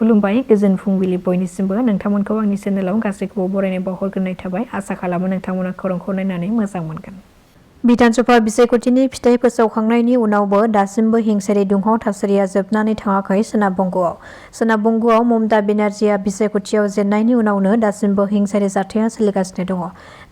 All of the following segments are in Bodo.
खुलुमबाय गोजोन फुंबिलि बयनिसिमबो नोंथांमोनखौ आंनि चेनेलाव गासैखौबो बरायनाय बावहरग्रोनाय थाबाय आसा खालामो नोंथांमोना खौरांखौ नायनानै मोजां मोनगोन। बिधानसभा बिसायख'थिनि फिथाइ फोसावखांनायनि उनावबो दासिमबो हिंसायारि दुंहाव थासारिया जोबनानै थाङाखै सोनाब बंग'आव। सोनाब बंग'आव ममता बेनार्जीआ बिसायख'थियाव जेननायनि उनावनो दासिमबो हिंसायारि जाथाया सोलिगासिनो दङ।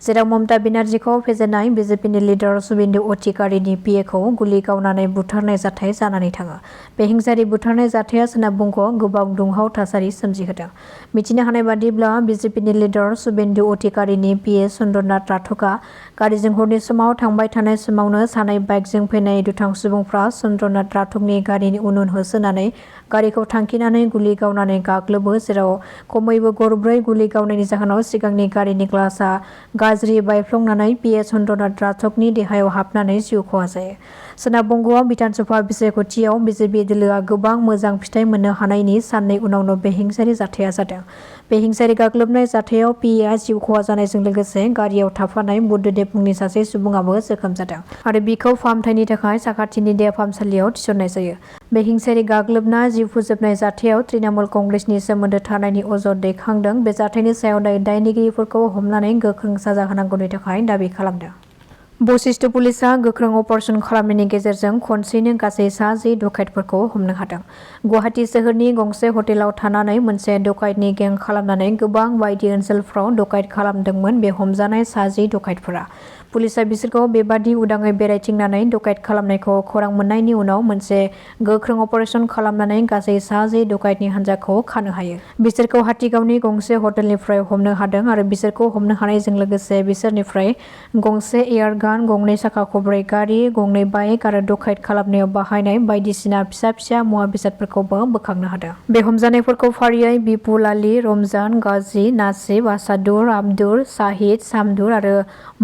जेराव ममता बेनार्जीखौ फेजेननाय बिजेपिनि लिडार सुबेन्दु अधिकारीनि पिएखौ गुलि गावनानै बुथारनाय जाथाय जानानै थाङो। बे हिंसायारि बुथारनाय जाथाया सोनाब बंग'आव गोबां दुंहाव थासारि सोमजिहोदों। मिथिनो हानाय बादिब्ला बिजेपिनि लिडार सुबेन्दु अधिकारीनि पिए चन्द्रनाथ राठकआ गारिजों हरनि समाव थांबाय थानाय समावनो सानै बाइकजों फैनाय दुथां सुबुंफ्रा चन्द्रनाथ राठकनि गारिनि उन होसोनानै गारिखौ थांखिनानै गुलि गावनानै गाग्लोबो जेराव खमैबो गरब्रै गुलि गावनायनि जाहोनाव सिगांनि गारिनि ग्लासआ गाज्रि बायफ्लंनानै पिए चन्द्रनाथ राठकनि देहायाव हाबनानै जिउ खहा जायो। सोनाब बंग'आव बिधानसभा बिसायख'थियाव बिजेपि दोलोआ गोबां मोजां फिथाइ मोननो हानायनि साननै उनावनो बे हिंसायारि जाथाया जादों। बे हिंसायारि गाग्लोबनाय जाथायाव पिएआ जिउ खहा जानायजों लोगोसे गारियाव थाफानाय बुद्धदेब मुंनि सासे सुबुङाबो जोखोम जादों आरो बिखौ फाहामथायनि थाखाय साखाथिनि देहा फाहामसालियाव थिसननाय जायो। बे हिंसायारि गाग्लोबना जिउ फोजोबनाय जाथायाव तृणमूल कंग्रेसनि सोमोन्दो थानायनि अजद दैखांदों। बे जाथायनि सायाव दायनिगिरिफोरखौ हमनानै गोख्रों साजा होनांगौनि थाखाय दाबि खालामदों। बशिष्ट पुलिसआ गोख्रों अपारेशन खालामनायनि गेजेरजों खनसेनो गासै सा10 डकाइतफोरखौ हमनो हादों। गुवाहाटी सोहोरनि गंसे हटेलाव थानानै मोनसे डकाइतनि गें खालामनानै गोबां बायदि ओनसोलफ्राव डकाइत खालामदोंमोन बे हमजानाय सा10 डकाइतफोरा। पुलिसआ बिसोरखौ बेबादि उदाङै बेरायथिंनानै डकाइत खालामनायखौ खौरां मोननायनि उनाव मोनसे गोख्रों अपारेशन खालामनानै गासै सा10 डकाइतनि हान्जाखौ खानो हायो। बिसोरखौ हाथिगावनि गंसे हटेलनिफ्राय हमनो हादों आरो बिसोरखौ हमनो हानायजों लोगोसे बिसोरनिफ्राय गंसे एयारगान, गंनै साखा खबब्रै गारि, गंनै बाइक आरो डकाइत खालामनायाव बाहायनाय बायदिसिना फिसा फिसा मुवा बेसादफोरखौबो बोखांनो हादों। बे हमजानायफोरखौ फारियै बिपुल आली, रमजान, गाजी, नासिब, आसादुर, आब्दुर, शाहिद, सामदुर आरो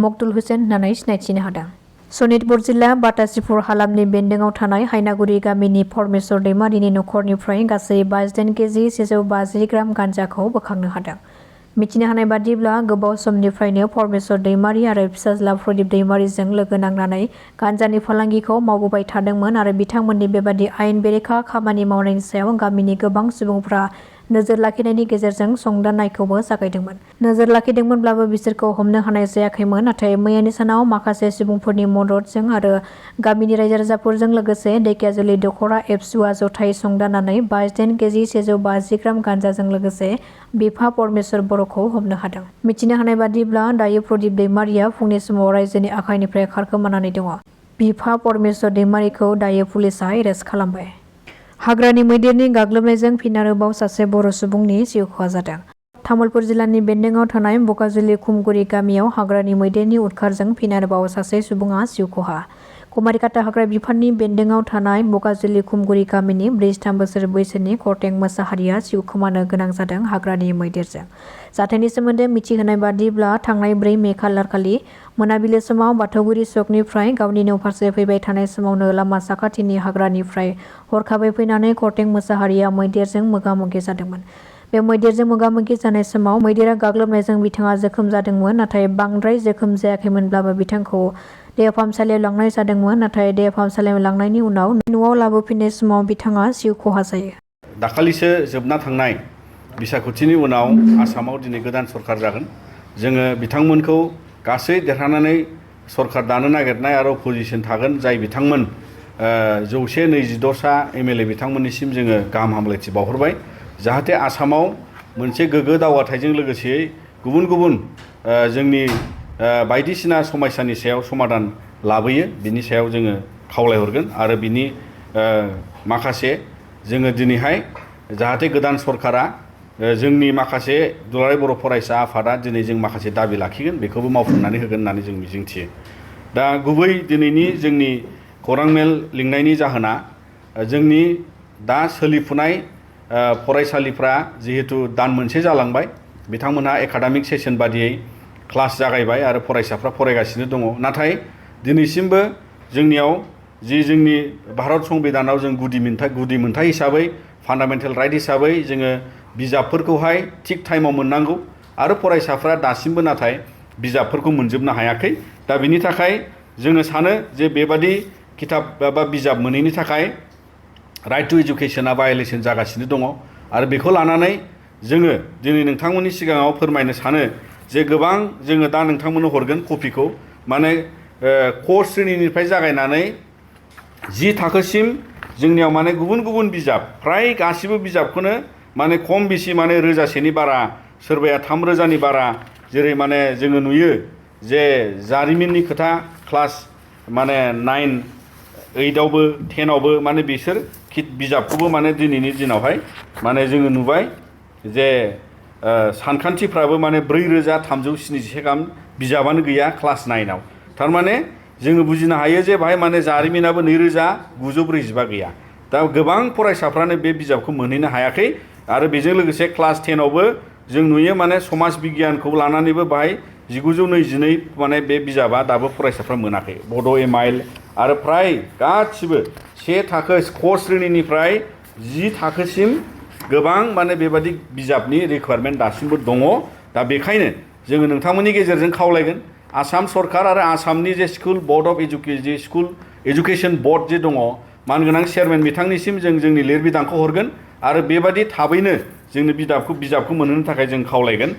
मकदुल हुसेन होननानै सिनायथिनो हादों। सनितपुर जिल्ला बातासिपुर हालामनि बेन्दोंआव थानाय हायनागुरि गामिनि परमेश्वर दैमारिनि नखरनिफ्राय गासै 52 केजि 150 ग्राम गान्जाखौ बोखांनो हादों। मिथिनो हानाय बादिब्ला गोबाव समनिफ्रायनो परमेश्वर दैमारि आरो फिसाज्ला प्रदीप दैमारिजों लोगो नांनानै गान्जानि फालांगिखौ मावबोबाय थादोंमोन आरो बिथांमोननि बेबादि आयेन बेरेखा खामानि मावनायनि सायाव गामिनि गोबां सुबुंफ्रा नोजोर लाखिनायनि गेजेरजों संदाननायखौबो जागायदोंमोन। नोजोर लाखिदोंमोनब्लाबो बिसोरखौ हमनो हानाय जायाखैमोन। नाथाय मैयानि सानाव माखासे सुबुंफोरनि मददजों आरो गामिनि रायजो राजाफोरजों लोगोसे धेकियाजुलि दख'रा एबसुआ जथायै संदाननानै 52 केजि 150 ग्राम गान्जाजों लोगोसे बिफा परमेश्वर बर'खौ हमनो हादों। मिथिनो हानाय बादिब्ला दायो प्रदीप दैमारिया फुंनि समाव रायजोनि आखाइनिफ्राय खारखोमानानै दङ। बिफा परमेश्वर दैमारिखौ दायो पुलिसआ एरेस्ट खालामबाय। हाग्रानि मैदेरनि गाग्लोबनायजों फिन आरोबाव सासे बर' सुबुंनि जिउ खहा जादों। तामुलपुर जिल्लानि बेन्दोंआव थानाय बकाजुलि खुमगुरि गामियाव हाग्रानि मैदेरनि उदखारजों फिन आरोबाव सासे सुबुङा जिउ खहा। कुमारिकाटा हाग्रा बिफाननि बेन्दोंआव थानाय बकाजुलि खुमगुरि गामिनि 43 बोसोर बैसोनि खरटें मोसाहारिया जिउ खोमानो गोनां जादों हाग्रानि मैदेरजों। जाथायनि सोमोन्दै मिथिहोनाय बादिब्ला थांनाय 4 मे खालारखालि मोनाबिलि समाव बाथौगुरि सकनिफ्राय गावनि न' फारसे फैबाय थानाय समावनो लामा साखाथिनि हाग्रानिफ्राय हरखाबै फैनानै खरटें मोसाहारिया मैदेरजों मोगा-मोगि जादोंमोन। बे मैदेरजों मोगा-मोगि जानाय समाव मैदेरा गाग्लोबनायजों बिथाङा जोखोम जादोंमोन। नाथाय बांद्राय जोखोम जायाखैमोनब्लाबो बिथांखौ देहा फाहामसालियाव लांनाय जादोंमोन। नाथाय देहा फाहामसालियाव लांनायनि उनाव न'आव लाबोफिननाय समाव बिथाङा जिउ खहा जायो। दाखालिसो जोबना थांनाय बिसायख'थिनि उनाव आसामाव दिनै गोदान सरखार जागोन। जोङो बिथांमोनखौ गासै देरहानानै सरखार दानो नागिरनाय आरो अपोजिसन थागोन जाय बिथांमोन 126सा MLA बिथांमोननिसिम जोङो गाहाम हामलायथि बावहरबाय। जाहाथे आसामाव मोनसे गोग्गो दावगाथायजों लोगोसेयै गुबुन गुबुन जोंनि बायदिसिना समस्यानि सायाव समाधान लाबोयो बिनि सायाव जोङो खावलायहरगोन आरो बिनि माखासे जोङो दिनैहाय जाहाथे गोदान सरकारा जोंनि माखासे दुलाराय बर' फरायसा आफादा दिनै जों माखासे दाबि लाखिगोन बेखौबो मावफुंनानै होगोन होननानै जों मिजिंथियो। दा गुबै दिनैनि जोंनि खौरां मेल लिंनायनि जाहोना जोंनि दा सोलिफुनाय फरायसालिफ्रा जिहेतु दान मोनसे जालांबाय बिथांमोनहा एकाडेमिक सेसन बादियै क्लास जागायबाय आरो फरायसाफ्रा फरायगासिनो दङ। नाथाय दिनैसिमबो जोंनियाव जोंनि भारत संबिधानाव जों गुदि मोनथाय हिसाबै फान्डामेन्टेल राइट हिसाबै जोङो बिजाबफोरखौहाय थिग टाइमाव मोननांगौ आरो फरायसाफ्रा दासिमबो नाथाय बिजाबफोरखौ मोनजोबनो हायाखै। दा बिनि थाखाय जोङो सानो जे बेबादि किताब बा बिजाब मोनैनि थाखाय राइट टु एजुकेसना भायलेसन जागासिनो दङ आरो बेखौ लानानै जोङो दिनै नोंथांमोननि सिगाङाव फोरमायनो सानो जे गोबां जोङो दा नोंथांमोननो हरगोन कपिखौ माने क श्रेणीनिफ्राय जागायनानै 10 थाखोसिम जोंनियाव माने गुबुन गुबुन बिजाब फ्राय गासिबो बिजाबखौनो माने खम बेसि माने रोजासेनि बारा सोरबाया 3 रोजानि बारा जेरै माने जोङो नुयो जे जारिमिननि खोथा क्लास माने 9 8 आवबो 10 आवबो माने बिसोर बिजाबखौबो माने दिनैनि दिनावहाय माने जोङो नुबाय जे सानखान्थिफ्राबो माने 4377 गाहाम बिजाबानो गैया क्लास 9 आव थारमाने जोङो बुजिनो हायो जे बाहाय माने जारिमिनाबो 2945 गैया दा गोबां फरायसाफ्रानो बे बिजाबखौ मोनहैनो हायाखै आरो बेजों लोगोसे क्लास 10 आवबो जों नुयो माने समाज बिगियानखौ लानानैबो बाहाय 1922 माने बे बिजाबा दाबो फरायसाफ्रा मोनाखै बड' एमाइल आरो फ्राय गासिबो 1 थाखो क श्रेणीनिफ्राय 10 थाखोसिम गोबां माने बेबादि बिजाबनि रिक्वायरमेन्ट दासिमबो दङ दा बेखायनो जोङो नोंथांमोननि गेजेरजों खावलायगोन आसाम सरकार आरो आसामनि जे school board of education board जे दङ मानगोनां चेयारमेन बिथांनिसिम जों जोंनि लिरबिदांखौ हरगोन आरो बेबादि थाबैनो जोंनो बिजाबखौ मोनहोनो थाखाय जों खावलायगोन।